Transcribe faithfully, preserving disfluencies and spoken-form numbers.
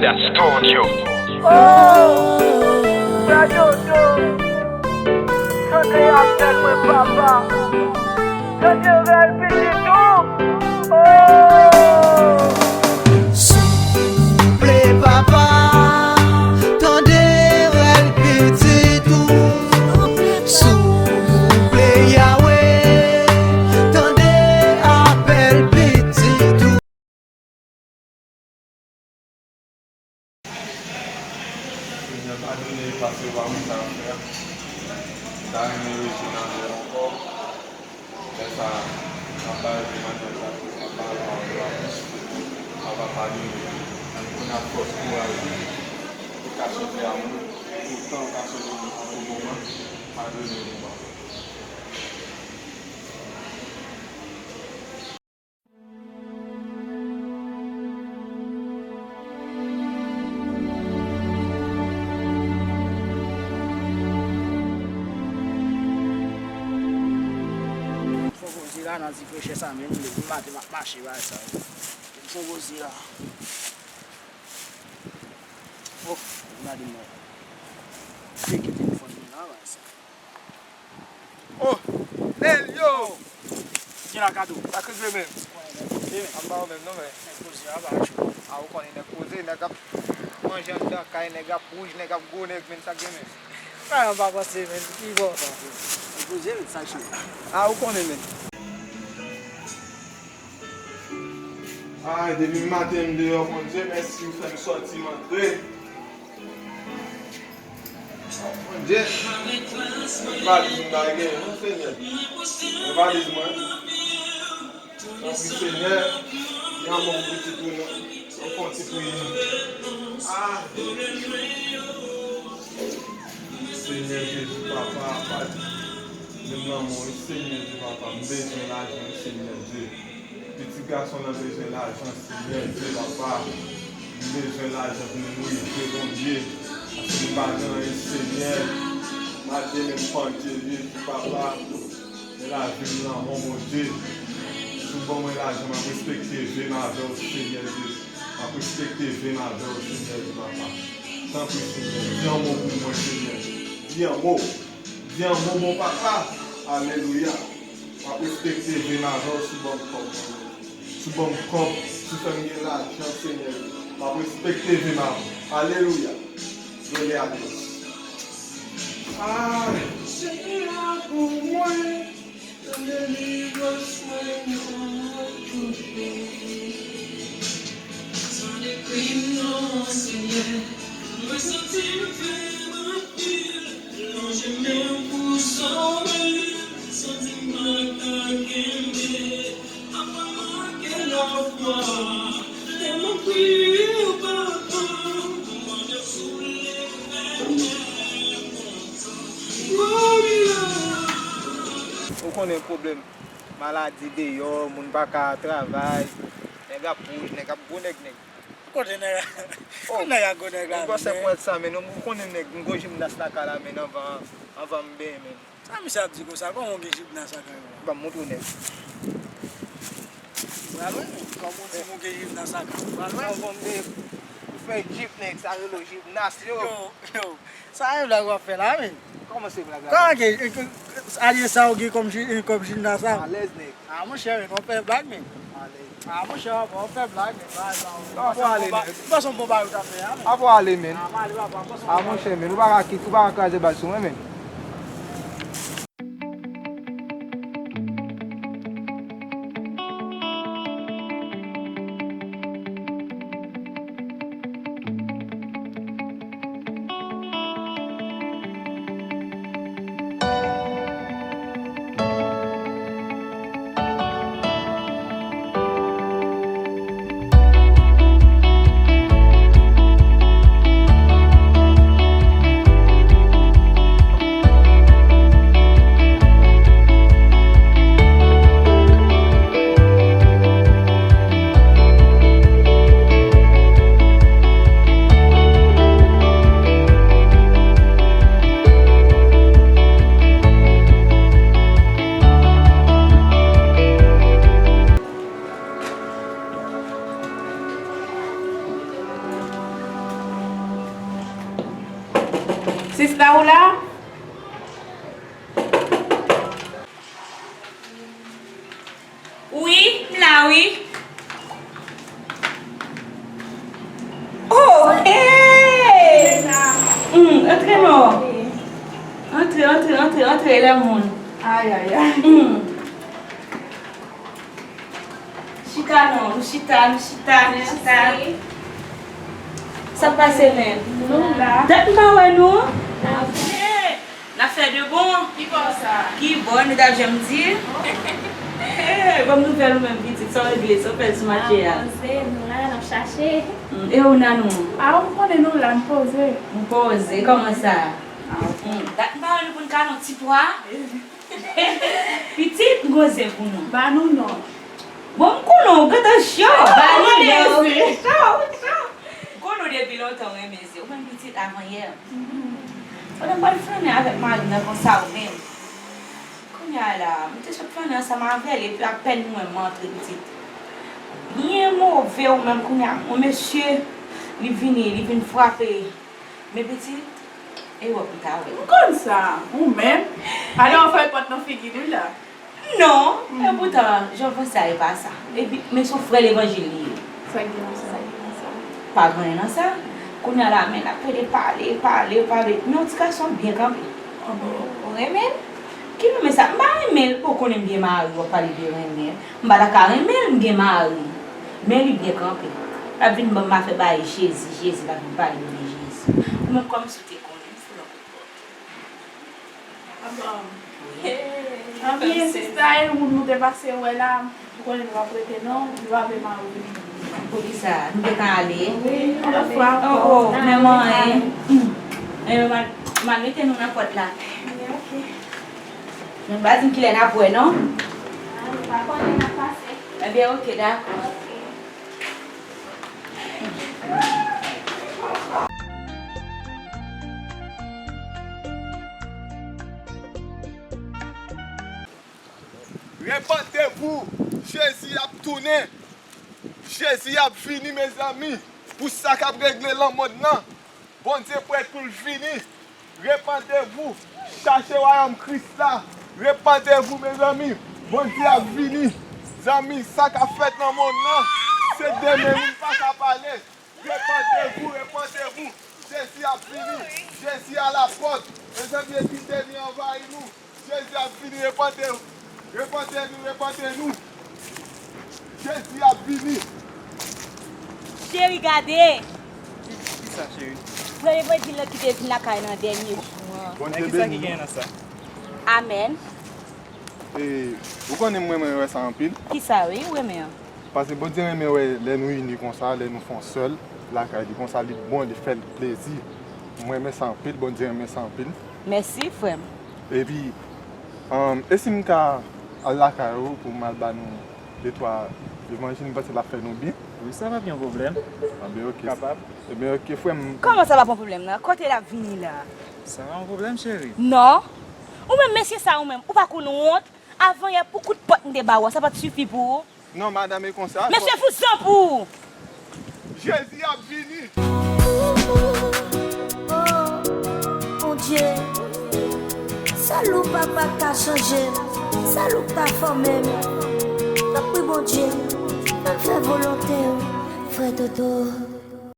That Studio. Oh, Sayoto, tande apèl mwen papa, tande rèl pitit ou. Oh. Souple papa, tande rèl pitit ou. Souple Yahweh, tande apèl pitit ou. Senyè, padone m paske m pa konn sa m ap fè a. M ta renmen rejwenn avè w ankò. Lè sa a, m ap bay ou temwayaj la, m ap bay ou pawòl la. Papa, padone m. Ann konn ak fòs kouraj ou pou ka sove a moun, e pou tan ka sove moun an pou moman. Padone m, papa. Fò koze la nan ti frechè sa menm, depi maten m ap mache bay sa yo. Fò koze la. Oh, gade mwen. Peke telefòn mwen la bay sa. Oh, Nelio! Gen la kado. Sa k rive menm? Konnen nèg poze menm. Anba ou menm non men. Nèg poze a ba cho. A ou konnen nèg poze, nèg ap manje anndan kay, nèg ap wouj, nèg ap gwo nèg menm, sa k gen menm? Kay an pa panse menm, ki bò sa? Nèg poze menm, sa cho. A ou konnen menm. Ay, depi maten m deyò, Bondye, mèsi ou fè m sòti, m antre. Bondye, mwen valiz m pa gen non, Senyè. Mwen valiz mwen. Tanpri, Senyè, gen yon bon pitit ou non. Yon bon ti priye. Ah! Senyè Jezi, papa, papa, menm lanmò, wi, Senyè Dye, papa, m bezwen lajan, Senyè Dye. Pitit gason nan bezwen lajan, Senyè Dye, papa. M bezwen lajan pou m rive, Bondye. Paske m pa gen anyen, Senyè. Maten menm pandye, Jezi, papa. Men lavi m nan men w, Bondye. Si w ban mwen lajan, m ap respekte vi m avè w, Senyè Dye. M ap respekte vi m avè w, Senyè Dye, papa. Tanpri, Senyè, di yon mo pou mwen, Senyè. Di yon mo. Di yon mo, bon papa. Alelouya. M ap respekte vi m avè w si w ban m kòb, Senyè. Si w ban m kòb, si w fè m gen lajan, Senyè. M ap respekte vi m avè w. Alelouya. Glè a Dye. Ah, Senyè a pou mwen. Delivrans mwen nan men w. Tande kri m non, Senyè. Mwen santi m fèb anpil. Lonje men w pou sove m. Santi m pa ka kenbe. Apa manke lafwa. Lè m ap kriye w, papa. Mande w souple fè m kontan. Ou konnen pwoblèm maladi deyò, moun pa ka travay, nèg ap wouj, nèg ap gwo nèg, nèg. Kote nèg a? Oh, nèg a gwo nèg la, nèg bòsè men pwèt sa, men ou konnen nèg, m gwo jimnas lakay la, men anvan, anvan m benyen, men. Sa misye ap di konsa? Kòman w gen jimnas lakay ou a? Ban m montre w, nèg. Pral wè, kòman w di m ou gen jimnas lakay ou? Pral wè. Anvan m benyen, ou fè jip, nèg, sa rele w jimnas, yo. Yo, yo. Sa e blag w ap fè la, men? Kòman se blag la? Kòman ke, ke, ke, alye sa w gen kòm ji-, kòm jimnas la? Alèz, nèg. A, monchè, men, w ap fè blag, men. Alèz. A, monchè, w ap, w ap fè blag, men. Bagay sa, w ap ale, nèg. Ou panse w bon bagay w t ap fè a, men? Ap ale, men. A, m ale, papa, w panse w bon bagay. A, monchè, men, ou pa ka kit, ou pa ka kraze bal sou mwen, men. Sista, ou la? Wi, m la, wi. Oh, hey! Hmm, antre non. Antre, antre, antre, antre, lè moun. Ay, ay, ay. Hmm. Chita non, nou chita, nou chita, nou chita. Sa k pase menm? Nou la. Dat m pa wè nou. N ap fè de bon. Ki bò sa? Ki bò, nou t ap janm di? Hey, ban m nouvèl ou menm pitit, sa w regle, sa w fè sou mache a? Ah, poze, nou la, n ap chache. Hmm, e ou Nanou? Ah, ou konnen nou la, m poze. M poze, kòman sa? Ah, ok. Hmm, dat m pa wè nou pou n ka nan ti pwa. Pitit, m gon zen pou nou. Ba nou non. Bon, m konnen w gentan cho. Ba nou non. Cho, cho. M konnen w depi lontan w renmen zen. Ou menm pitit avan yè. Pandan m pral flannen avèk mari m nan konsa ou menm. Kounye a la, m te sot flannen ansanm avè l, epi apèn m wè m antre pitit. Byen move ou menm kounye a, yon mesye, li vini, li vin frape. Men pitit, e wòp m ta wè. M konn sa, ou menm. Ale w fè pòt nan figi nou la. Non, epoutan, jan w panse a, e pa sa. Epi, men se yon frè levanjil li ye. Sa k gen nan sa? Pa gen anyen nan sa. Kounye a la, men l ap plede pale, pale, pale. Men yon ti gason byen kanpe. Ou renmen l? Ki renmen sa? M pa renmen l, ou konnen m gen mari, w ap pale de renmen. M pa ta ka renmen l, m gen mari. Men li byen kanpe. L ap vin ban m afè bay Jezi, Jezi, l ap vin pale m de Jezi. Ou menm kòmsi w te konnen, m fout lòt bò. Anbyen, sista, e moun nou te pase wè la, ou konnen nou p ap rete non, nou ap vin mari. Poukisa? Nou te ka ale? Wi, yon lòt fwa ankò. Oh, oh, men mwen, hmm. Men m al, m al mete nou nan pòt la. Wi, ok. Men m pa di m kilè n ap wè non. Ah, nou pa konnen n ap pase. Ebyen, ok, dakò. Ok. Repentez-vous, Jezi ap tounen. Jezi ap vini, mezanmi, pou sa k ap regle lanmòn nan. Bondye prèt pou l vini. Repentez-vous, chache wayòm Kris la. Repentez-vous, mezanmi, Bondye ap vini. Zanmi, sa k ap fèt nan mond nan, se demen moun pa ka pale. Repentez-vous, repentez-vous. Jezi ap vini. Jezi a la pòt. Mezanmi, epidemi anvayi nou. Jezi ap vini. Repante, repante nou, repante nou. Jezi ap vini. Cheri, gade! Ki, ki sa, cheri? Premye levanjil lan ki te vin lakay nan dènye jou an. Bondye beni nou. Men ki sa ki genyen nan sa? Amèn. E, ou konnen mwen, mwen renmen wè sa anpil. Ki sa, wi, ou renmen an? Paske Bondye renmen wè lè nou ini konsa, lè nou fè yon sèl lakay li konsa, li bon, li fè l plezi. Mwen renmen sa anpil, Bondye renmen sa anpil. Mèsi, frè m. Epi, um, e si m ka al lakay ou pou m al ba nou de twa levanjil, m panse l ap fè nou byen. Wi, sa p ap yon pwoblèm. Anben, ok. Kapab. Ebyen, ok, frè m. Kòman sa p ap yon pwoblèm nan? Kote l ap vini la? Sa pa yon pwoblèm, cheri. Non. Ou menm, mesye sa, ou menm, ou pa konn wont? Avan yè, pou kout pòt m te ba ou a, sa pa t sifi pou ou? Non, madanm, e konsa. Mesye, vouzan pou ou! Jezi ap vini. Oh, Bondye, sèl ou, papa, k ka chanje m, sèl ou k ka fòme m. Tanpri, Bondye, fè m fè volonte w, frè Toto.